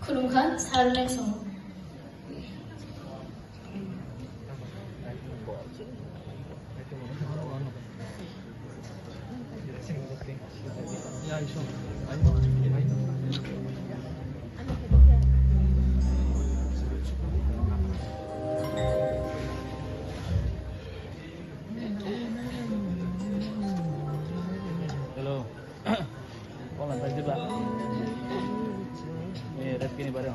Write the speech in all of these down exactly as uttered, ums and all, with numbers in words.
Khulumkha, sir next song. Hello. Hola, ¿estás activa? Eh, red kini bareng.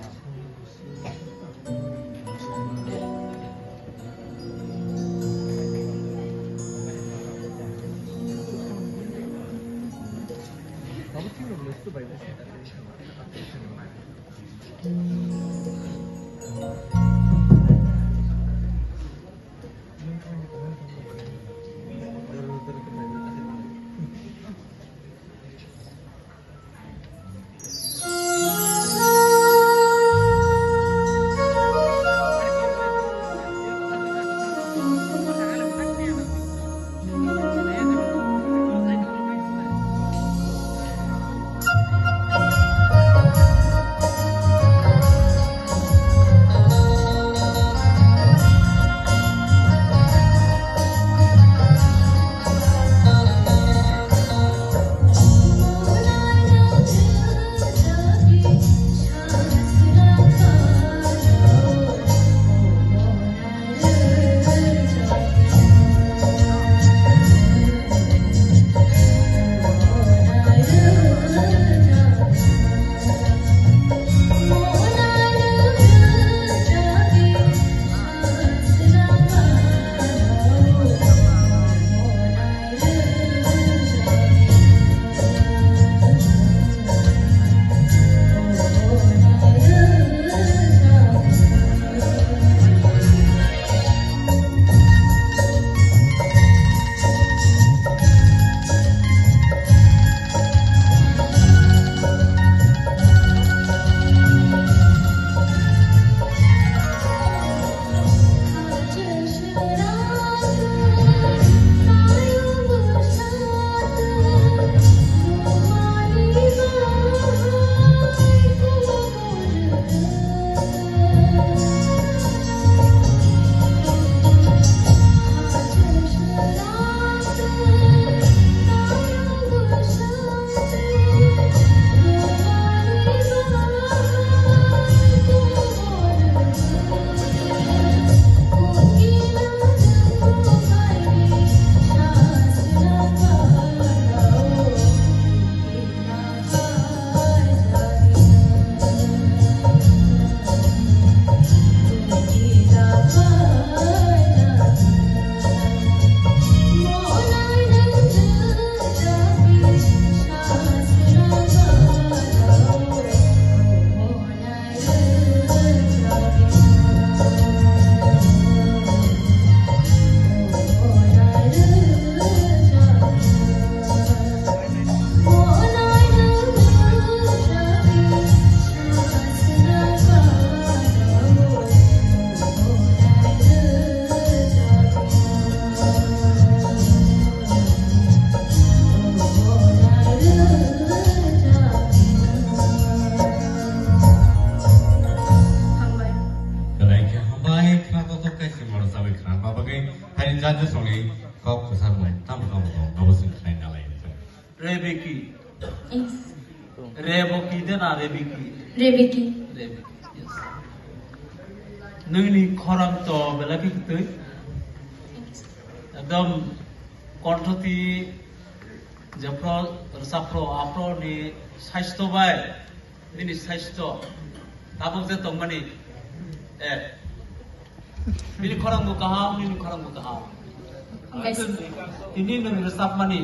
Hambai. Belai khe hambai, khna kotor kaisa moro chabai khna bagwi, haini jati songni kok kwchar bai tamo tamo tong, abo chwng khlai nalai. Rebeki. Yes. Reboki de na Rebeki? Rebeki. Rebeki. Yes. Nini khorang to belai khe kwtwi. Ekdom konthoti jephro rwchapro aphro ni saisto bai. Nini saisto tabuk je tongmani, eh, bini khorang bo kaham, nini khorang bo kaham. Yes. Tini nwng rwchapmani